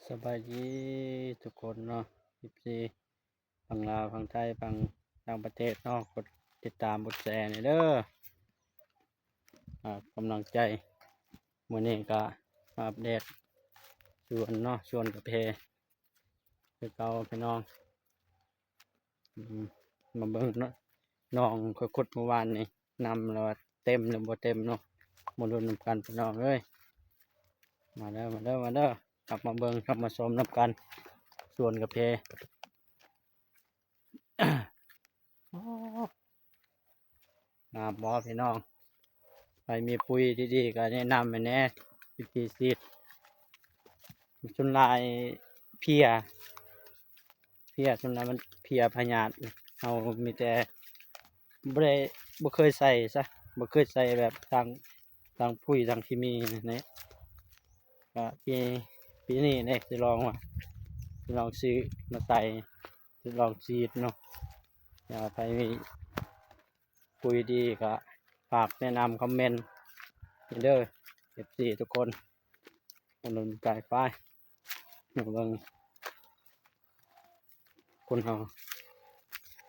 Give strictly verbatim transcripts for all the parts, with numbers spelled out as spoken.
สบายดีทุกคนเนาะ เอฟซี ฝั่งลาว ฝั่งไทย ฝั่งต่างประเทศเนาะ กดติดตาม กดแชร์หน่อยเด้อ อ่า กำลังใจ มื้อนี้ก็มาอัปเดตสวนเนาะ สวนกาแฟ คือเก่าพี่น้อง อืม มาเบิ่งเนาะ หนองข้อยขุดเมื่อวานนี่ นำแล้วว่าเต็มหรือบ่เต็มเนาะ มาลุ้นนำกันพี่น้องเอ้ย มาเด้อ มาเด้อ มาเด้อ กลับมาเบิ่ง กลับมาชมนำกัน สวนกาแฟ โอ้ งามบ่พี่น้อง ใครมีปุ๋ยดีๆ ก็แนะนำให้แหน่ วิธีฉีด ส่วนหลายเพลี้ย เพลี้ย ส่วนหลายมันเพลี้ยพยาธิ เฮามีแต่ บ่ได้ บ่เคยใส่ซะ บ่เคยใส่แบบทาง ทางปุ๋ย ทางเคมีนี่ ก็ปี ปีนี้เนี่ยสิลองว่า สิลองซื้อมาใส่ สิลองฉีดเนาะ ถ้าใครมี ปุ๋ยดีก็ฝากแนะนำคอมเมนต์เด้อ เอฟซี ทุกคน มาลุ้นใจไป มาเบิ่ง คนเฮา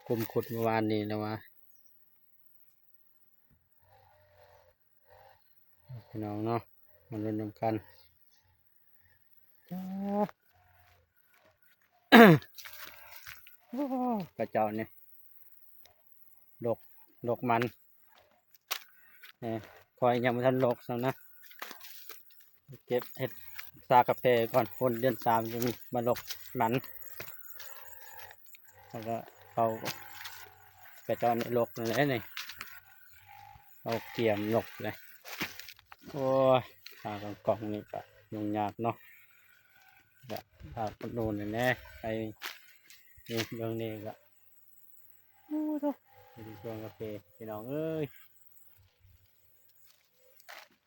กลุ่มขุดเมื่อวานนี้แล้วว่า พี่น้องเนาะ มาลุ้นนำกัน จ้า โอ้ กระเจ้าเนี่ย ดก ดกมัน เอ้ย ข้อยยังบ่ทันดกซ้ำนะ เก็บเฮ็ดซากกาแฟก่อน พ้นเดือนสามจึงมาดกมัน แล้วก็เขากระเจ้านี่ดกนั่นแหละนี่ เขาเตรียมดกเลย โอ้ย หากล่องนี่ก็ยุ่งยากเนาะ ก็พาคนดูนแหน่ ไปนี่เบิ่งนี่ก็ โอ้โธ่ เป็นช่วงกาแฟ พี่น้องเอ้ย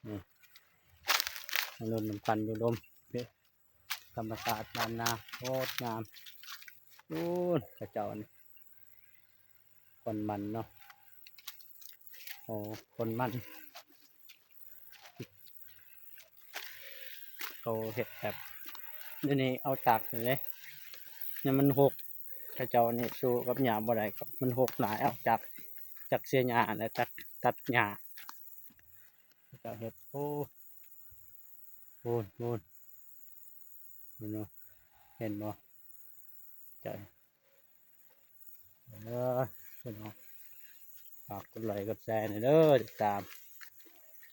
นี่ มาลุ้นนำกันอยู่ดม นี่ ธรรมชาติบ้านนา โคตรงาม โอ้ย กระเจ้านี่ คนมันเนาะ โอ้ คนมัน เขาเฮ็ดแบบ เดี๋ยวนี้เอาจักรนี่เลย เนี่ยมันหก เขาเจ้านี่สู้กับหญ้าบ่ได้ มันหกหลาย เอาจักร จักรเสียหญ้านะ จักรตัดหญ้า เขาเจ้าเฮ็ด โอ้ โน่น โน่น เห็นบ่ ใจ เด้อ พี่น้อง ฝากกดไลค์กดแชร์หน่อยเด้อ ติดตาม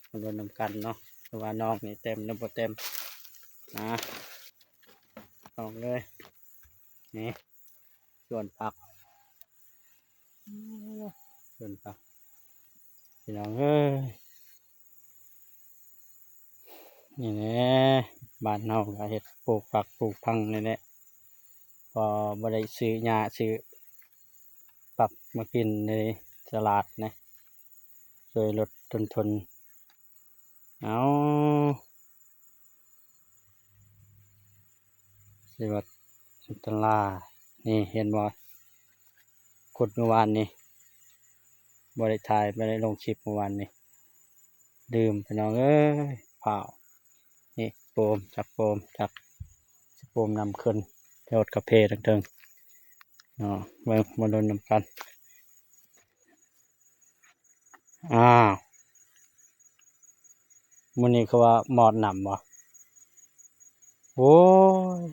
มาลุ้นนำกันเนาะ เพราะว่าหนองนี่เต็มหรือบ่เต็ม นะ ออกเลย นี่ สวนผัก สวนผัก พี่น้องเอ้ย นี่แหละ บ้านเฮาก็เฮ็ดปลูกผักปลูกผังนี่แหละ พอบ่ได้ซื้อหญ้าซื้อผักมากินในตลาดนะ ช่วยลดต้นทุน เอา สิวัดสุนทรา นี่เห็นบ่ ขุดเมื่อวานนี่ บ่ได้ถ่าย บ่ได้ลงคลิปเมื่อวานนี่ ลืมพี่น้องเอ้ย เผา นี่โฟม จักโฟม จัก สิโฟมนำขึ้น รถกาแฟเทิงๆ เนาะ เบิ่งมาลุ้นนำกัน อ้าว มื้อนี้คือว่ามอดหนำบ่ โอ้ย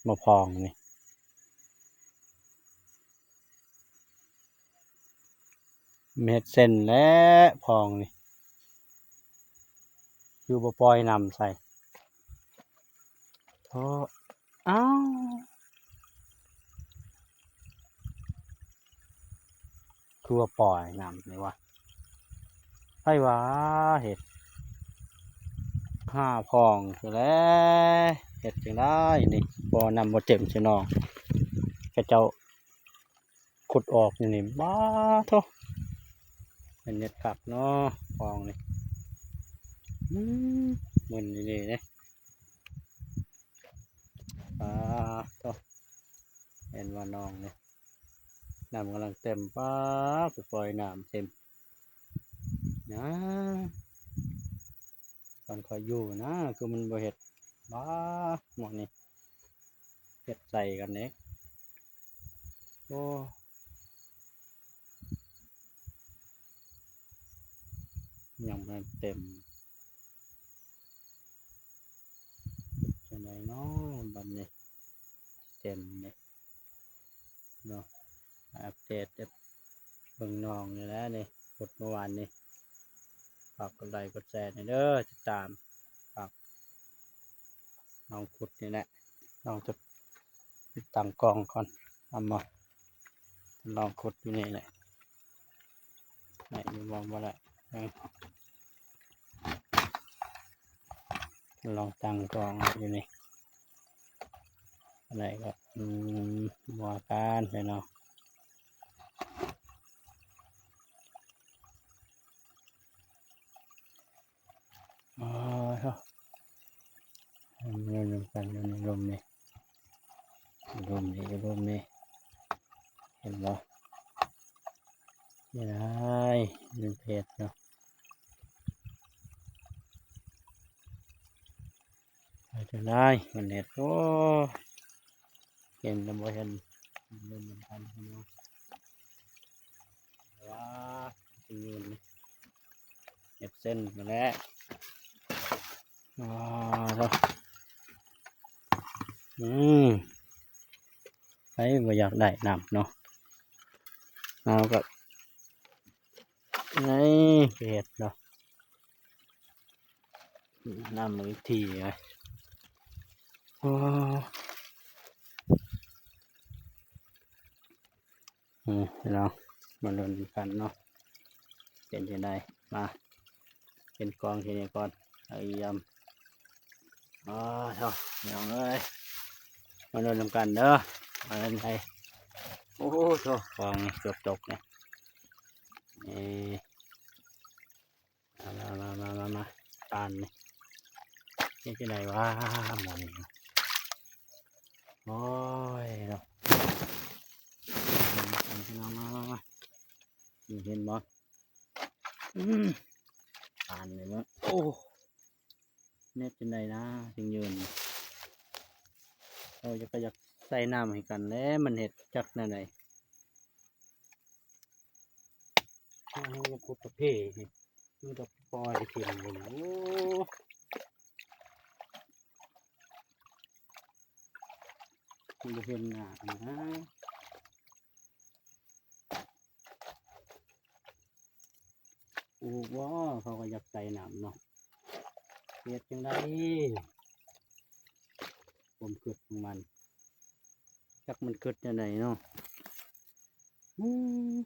มาพองนี่ เม็ดเส้นและพองนี่ คือบ่ปล่อยหนำใส่ โอ้ อ้าว คือว่าปล่อยหนำนี่วะ ไผว่าเฮ็ด ห้าพองอยู่แหล้วเฮ็ดจั่งใดนี่ บ่หนำบ่เต็มซิน้อง เขาเจ้าขุดออกอยู่นี่ บ้าโธ่ เป็นเม็ดผักเนาะ พองนี่ อืม มึนอยู่นี่เด้ ปาดโธ่ เห็นว่าหนองนี่ น้ำกำลังเต็ม ป๊าด ไปปล่อยน้ำเต็ม นะ ตอนข้อยอยู่นะ คือมันบ่เฮ็ด บ้า หมดนี่ เฮ็ดใส่กันเด้ โอ้ ยังบ่เต็ม จั่งใด๋น้อ บัดนี้ เต็มนี่เนาะ อัปเดตเบิ่งหนองนี่แหละนี่ ขุดเมื่อวานนี่ ฝากกดไลค์กดแชร์หน่อยเด้อ ติดตาม ฝากหนองขุดนี่แหละ หนองจะติดตั้งกล้องก่อน เอามา ลองขุดอยู่นี่แหละ ไหนอยู่บ่ บ่ได้ เออ ลองตั้งกล้องอยู่นี่ อะไรก็ อืม บ่ว่ากันไปเนาะ อ๋อ เนาะ มันอยู่นำกันอยู่ในร่มนี่ ร่มนี่ ร่มนี่ เห็นบ่ นี่ได้ มันเผ็ดเนาะ ไปจั่งใด๋ มันเห็ด โอ้ เห็นแล้วบ่เห็น เห็นมันทันเนาะ ว้า เป็นเงิน เก็บเส้นมาแล้ว อ๋อ อืม ไผบ่อยากได้น้ำเนาะ เอาก็ นี่เห็ดเนาะ น้ำอีกทีไง โอ้ อืม พี่น้อง มาลุ้นกันเนาะ เป็นจั่งใด๋ มา เป็นกองทีนี้ก่อน เอาเยี่ยม อ๋อ เถาะ พี่น้องเอ้ย มาลุ้นนำกันเด้อ ว่าจั่งใด๋ โอ้โห กองนี่เกือบตกเนี่ย เอ้ มา มา มา มา มา ตานนี่ นี่ที่ไหนวะ หมอนี่ โอ้ย เนาะ พี่น้อง มา มา มา นี่เห็นบ่ อืม ตานนี่เนาะ โอ้ เฮ็ดจั่งใด๋นะ ถึงยืน เออ อยาก ก็อยากใส่น้ำให้กันแหละ มันเฮ็ดจักแนวใด๋ เอามาขุดตะเพนี่ มันก็ปล่อยไปกินเลยนะ โอ้ มันบ่เห็นหน้านะ ปลูกบ่ เขาก็อยากใส่น้ำเนาะ เฮ็ดจั่งใด๋ ความคิดของมัน จักมันคิดจั่งใด๋เนาะ อืม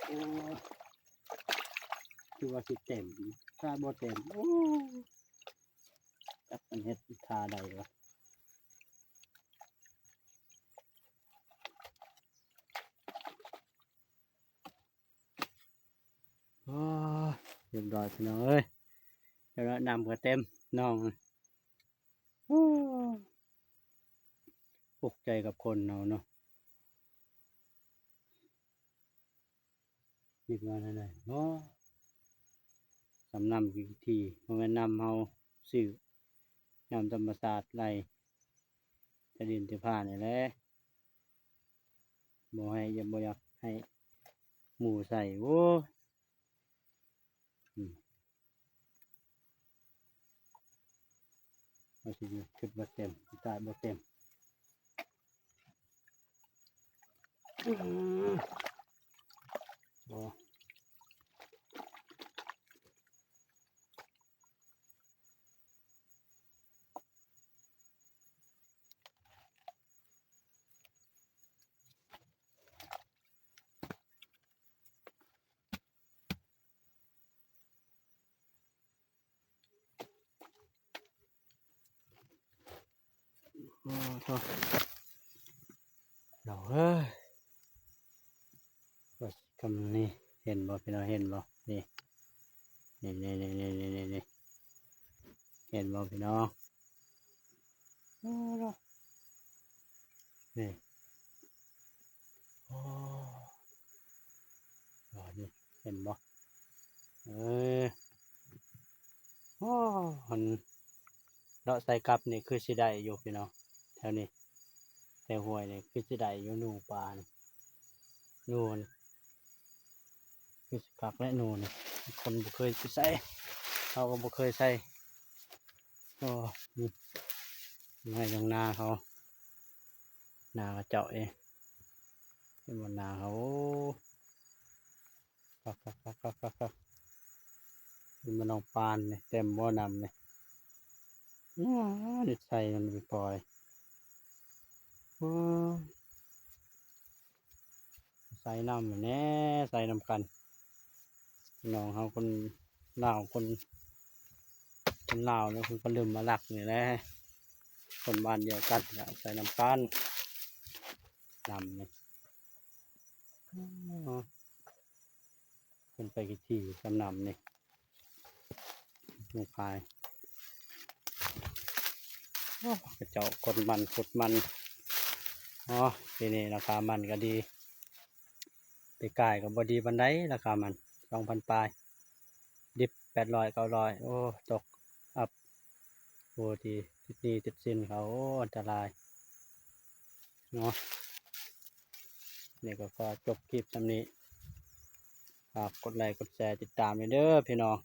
โอ้ คือว่าสิเต็ม ถ้าบ่เต็ม โอ้ จักมันเฮ็ดท่าใด๋วะ โอ้ เรียบร้อยพี่น้องเอ้ย แล้วน้ำก็เต็มหนอง โอ้ ตกใจกับคนเฮาเนาะ คิดว่าแนวใด๋เนาะ สำนำกี่ทีบ่แม่นน้ำเฮาซื้อ น้ำธรรมชาติไหล แต่ดินแต่ผ้านี่แหละ บ่ให้ อย่า บ่อยากให้หมู่ใส่ โอ้ อืม ว่าสิคิดบ่เต็ม คิดบ่เต็ม อืม บ่ โอ้โธ่ ดอกเอ้ย ว่าคำนี้ เห็นบ่พี่น้อง เห็นบ่ นี่ นี่ นี่ นี่ นี่ นี่ นี่ นี่ ห็นบ่พี่น้อง โอ้โห นี่ โอ้ อ๋อ นี่ เห็นบ่ เออ โอ้ มัน เลาะใส่กับนี่คือสิได้อยู่พี่น้อง แถวนี้ แต่ห้วยนี่คือสิได้อยู่ หนูปลานี่ หนูนี่ คือสิคักและหนูนี่ คนบ่เคยไปใส่ เขาก็บ่เคยใส่ โอ้ นี่ ไร่ตรงนาเขา นาเขาเจ้าเอง เป็นบ่นาเขา โอ้ คักคักคักคักคักคัก เป็นบ่น้องปานนี่ เต็มบ่นำนี่ อ้า นิสัยมันไปปล่อย โอ้ ใส่นำแหน่ ใส่นำกัน น้องเขาคนลาว คน คนลาวเนี่ย คนก็ลืมมาลักนี่แหละ คนบ้านเดียวกันแหละ ใส่นำกัน นำนี่ อ๋อ ขึ้นไปกี่ทีสำนำนี่ ไม่พาย โอ้ กระเจ้าคนมันขุดมัน อ๋อ ปีนี้ราคามันก็ดี ปีกายก็บ่ดีปานใด ราคามัน สองพันปลาย ดิบ แปดร้อย เก้าร้อย โอ้ ตก อัพ โอ้ ที่ติดหนี้ติดสินเขา โอ้ อันตราย เนาะ นี่ก็ขอจบคลิปส่ำนี้ ฝากกดไลค์กดแชร์ติดตามให้เด้อพี่น้อง